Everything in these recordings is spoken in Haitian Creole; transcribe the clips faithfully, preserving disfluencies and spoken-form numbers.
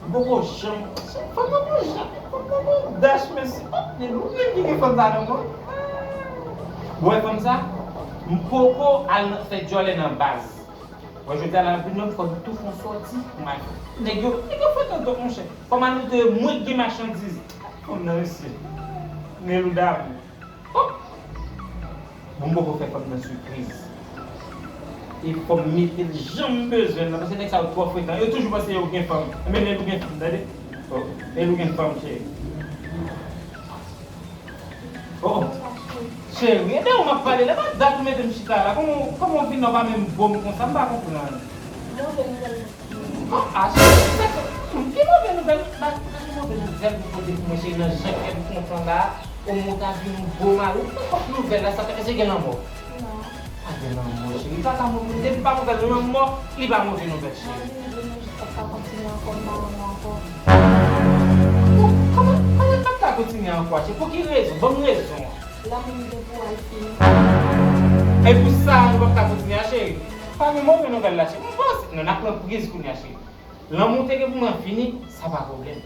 M poko janm, fanm nan gon jan, fanm nan gon dach, mesye. Oh, Nelou menm ki gen fanm sa nan men. Ou wè fanm sa? M poko al nan fè djòlè nan baz. Wè, jodi a la, vin menm fò nou tou fè yon sòti pou m al fè. Nèg yo, nèg yo frekan twòp, monchè. Fò m al montre yo mwen ki gen machandiz. Fanm nan, mesye. Nelou damou. Oh! Bon, m poko fè fanm nan sipriz. E fò m mete l jan m bezwen l nan, paske nèg sa yo twò frekan. Yo toujou panse yo gen fanm. Enben, Nelou gen fanm, tande. Oh, Nelou gen fanm, cheri. Oh, cheri, e de ou m ap pale la, pa dat ou mete m chita la. Kòman, kòman w vin la, w pa menm bo m konsa, m pa konprann. Move nouvèl. Oh, ah, cheri, sa, hmm, ki move nouvèl? Ba, ba ki move nouvèl pou pote pou mwen, cheri, nan jan kè m kontan la, omwen w ta vin yon bon mari, ou pran kòk nouvèl la, sa fè, èske gen lanmò? Non. Pa gen lanmò, cheri, pa ka move, depi pa move lanmò, li pa move nouvèl, cheri. Mwen vini, vini, jis ap pa kontinye ankò, m pa renmen ankò. Bon, kòman, kòman m p ap ka kontinye ankò, cheri? Pou ki rezon? Ban m rezon an. Lanmou m gen pou w a fini. E pou sa, nou p ap ka kontinye a, cheri? Pa gen move nouvèl la, cheri. M panse, non, n ap pran priz kounye a, cheri. Lanmou te gen pou mwen fini, sa pa pwoblèm.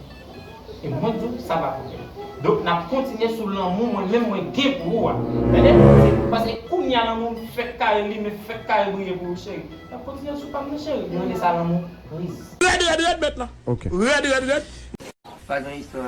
E mwen tou, sa pa pwoblèm. Donk, n ap kontinye sou lanmou mwen menm mwen gen pou ou a. Tande? Se paske kounye a lanmou m fèk kare limen, fèk kare briye pou ou, cheri. N ap kontinye sou pa m nan, cheri. Mwen rele sa lanmou priz. Rèd, rèd, rèd, mèt la. Ok. Rèd, rèd, rèd. Pa gen istwa.